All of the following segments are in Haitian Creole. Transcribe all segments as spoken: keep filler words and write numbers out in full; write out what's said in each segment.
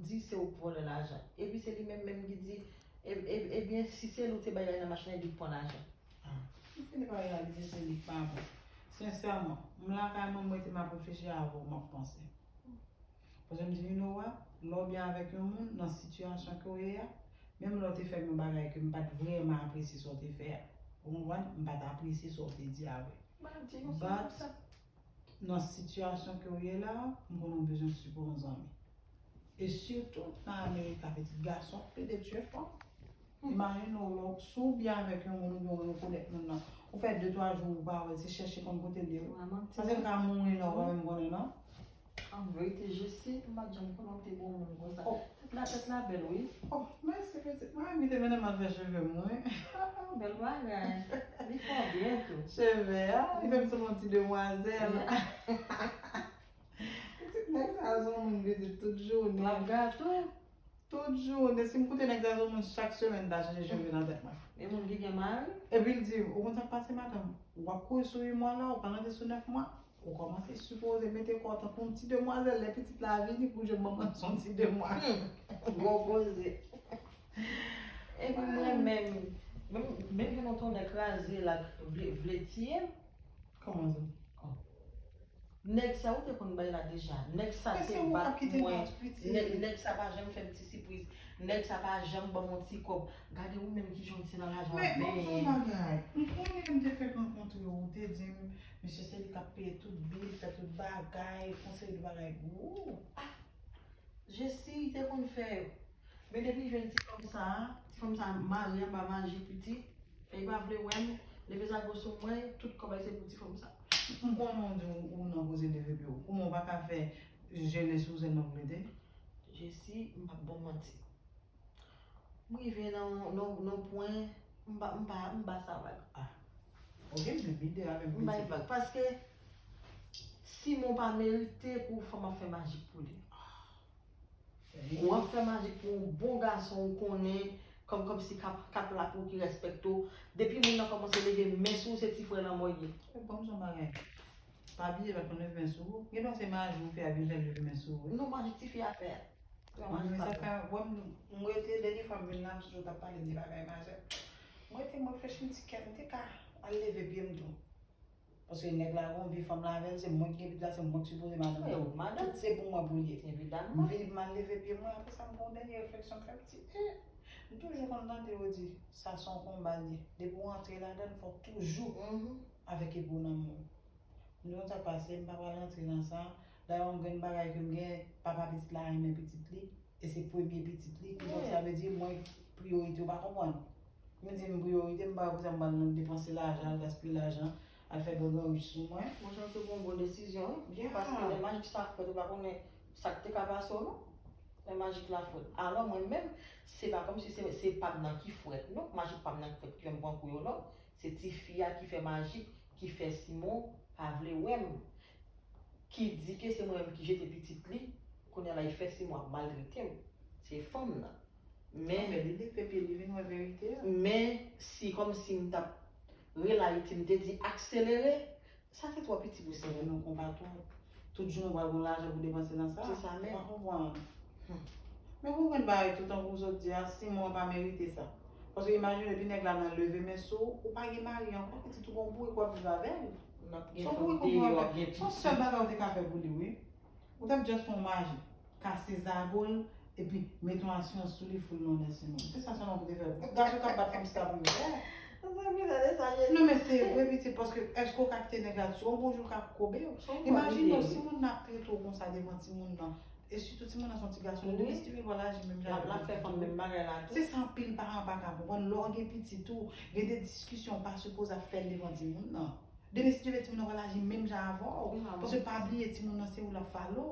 Di se ou k vòlè lajan. Epi se li menm menm ki di, e- e- ebyen, si se li ou te bay nan machin nan, li k pran lajan. Ah, m fini pa reyalize se li k pa bon. Sensèman, m lakay mwen, m rete m ap reflechi avan m ap panse. Paske m di, you know what? Lè w byen avèk yon moun, nan sitiyasyon ke w ye a, menm lè w te fè m yon bagay ke m pa t vrèman apresye sa w te fè a, ou konprann? M pa t apresye sa w te di a vre. M ap di nou sa But- konsa. Nan sitiyasyon ke w ye la, m konnen w bezwen sipò yon zanmi. E sitou nan Amerik la, pitit gason ap plede tchwe fanm. Imajine w, lè w- si w byen avèk yon moun oubyen w rekonèt moun nan, ou fè de twa jou ou pa wè l, se chèche konn kote l ye. Paske l ka mouri la, ou pa menm konnen non. An verite, Jessie, m pa t janm konnen w te bon moun konsa. Oh. Tèt la, tèt la bèl, wi. Oh, mèsi pitit mwen, m te mennen m al fè cheve m, wi. Ah, bèl bagay. Li fè w byen tou. Cheve a, li fè m sanble yon ti demwazèl. Pitit nèg sa a se yon moun pitit tout jounen. Lap gato. Tout jounen, si m koute nèg sa a se yon moun chak semèn ta chanje cheve nan tèt mwen. E moun ki gen mari? Epi l di, ou konn sa k pase madanm? W ap kouri sou uit mwa la, ou pa rantre sou nèf mwa. Ou kòmanse sipoze mete kò w tankou yon ti demwazèl, lè pitit la vini pou jwenn manman s on ti demwazèl. Gwo koze. Epi mwen menm, menm menm jan yon tonnè kraze la vle vle tiye m. Kòman sa? Nèg sa ou te konn bay la deja. Nèg sa Men te se ou k ap bat kite mwen. bat pitit. Nèg, nèg sa pa janm fè m ti sipriz. Nèg sa pa janm ban m yon ti kòb. Gade ou menm ki jan w te nan lajan Men, bon, ap son bagay. M konnen m te fèk rankontre w, ou te di m, mesye se li k ap peye tout bil, fè tout bagay, fè yon seri de bagay. Wou! Jessie te konn fè yo. Men depi jwenn ti fanm sa a, ti fanm sa a mare anba maji piti, fè li pa vle wè m, leve zago sou mwen, tout kòb se pou ti fanm sa. M konnen w di w nan koze leve pye w. Kouman w pa ka fè jele sou zèl nan pou mete? Jessie, m p ap ba w manti. M rive nan nan nan pwen, m pa m pa m pa sa vag. Ah. Ok, m vide avè m M bay pitit. Vag. Paske Simon pa merite pou fanm ap fè majik pou li. Ou ap fè majik pou yon bon gason ou konnen, kòm kòm si kap kap la pou ki respekte w. Depi moun nan kòmanse leve men sou ou, se ti frè lanmò l ye. Bon, m son bagay. Pa bliye, pa konn leve men sou ou. Gen dwa se majik ou fè a vin fè leve men sou ou. Non, majik tifi a fè. Mwen, men sa fè, wè m, m rete dènye fwa m vin la, m toujou t ap pale de bagay majè. M rete, m reflechi, m di kè m te ka al leve pye m tou. Paske nèg la gon vi fanm la avè l, se mwen ki gen pitit la, se mwen ki sipoze madanm. Wi, ou madanm. Tout se pou mwen pou l ye. M Evidaman. vin, m al leve pye mwen, apre sa, m pran yon dènye refleksyon, fè m di, eh, m toujou konn tande yo di, sa se yon konba l ye. Depi w antre ladan l, fò w toujou Mhm. avèk epo nan men w. M di, konn sa k pase, m pa pral antre nan sa. Dayè, yon grenn bagay ke m gen, papa pitit la renmen pitit li, e se premye pitit li, kidonk sa vle di mwen priyorite, ou pa konprann? M di m priyorite, m pa wè poukisa m pral nan depanse lajan, al gaspiye lajan, al fè gangan rich sou mwen. Mwen santi w pran yon bon desizyon, wi. Yeah. Paske lè majik sa fèt, ou pa konnen sa k te ka pase w, non. Lè majik la fèt. Alò, mwen menm, se pa kòmsi se, se pa m nan ki frèt, non. Majik pa m nan ki frèt, ki fè m pran kou yo, non. Se tifi a ki fè majik, ki fè Simon pa vle wè m. Ki di ke se mwen menm ki jete pitit li, kounye a la, li fè Simon ap maltrete m. Se fanm nan. Men Men li leve pye li vin wè verite a. Men si kòmsi m t ap rele Ayiti, m te di akselere, sa te twò piti pou Se Simon. Vin yon konba twòp. Tout jounen w pral gon lajan pou depanse nan sa. Se sa menm. Ou pa konprann. Hmm. Men pou grenn bagay tout tan pou w sot di a, Simon pa merite sa. Paske imajine depi nèg la nan leve men sou ou, ou pa gen mari ankò, pitit ou gon bourik w ap viv avè l. N ap gen Son fanm bourik ou deyò, viv ap avè gen l. Son pitit. Sèl bagay ou te ka fè pou li, wi. Ou t ap just fè yon majik, kase zago l, epi mete yon asirans sou li, fout l nan nèsin moun. Se sa sèlman pou te fè. Gason k ap bat fanm, se sa pou yo fè. Sa vle di sa, Jessie. Non, men se vre, pitit, paske èske w ka kite nèg la tou? Yon bon jou l ka koube w. Son Imajine w, bon si moun nan ap trete w konsa devan timoun nan, e sitou timoun nan se yon ti gason, Wi. Demen si li vin wè l aji menm jan L ap, avèk l ap fè pitit fanm ou. Menm bagay la tou. Se sa anpil paran pa ka konprann. Lè w gen pitit ou, gen de diskisyon w pa sipoze ap fè l devan timoun nan. Demen si Dye vle, timoun nan pral aji menm jan avè w. Wi, manman. Paske pa bliye, timoun nan se ou l ap falo.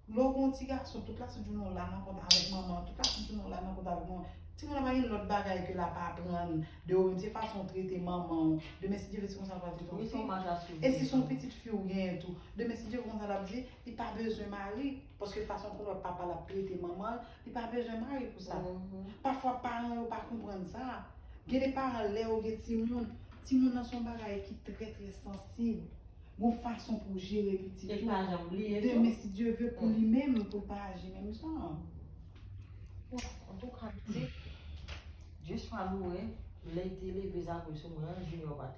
Lè w gen yon ti gason, tout lasent jounen w la nan kont avèk manman, tout lasent jounen w la nan kont avèk manman. Timoun nan pa gen lòt bagay ke l ap aprann de ou menm, se fason w trete manman w. Demen si Dye vle, se konsa l pral trete w. Wi, se yon maj a swiv. E si se yon pitit fi ou genyen tou, demen si Dye vle, konsa l ap di, li pa bezwen mari, paske fason kounye a papa l ap trete manman l, li pa bezwen mari pou sa. Mhm. Pafwa paran yo pa konprann sa. Gen de paran, lè yo gen timoun, timoun nan se yon bagay ki trè trè sansib. Gon fason pou w jere pitit E ou. pa janm bliye tou. Demen si Dye vle, pou li menm, pou l pa aji menm jan. Just pa boure, lè l te leve zafè sou mwen an, Junior pa t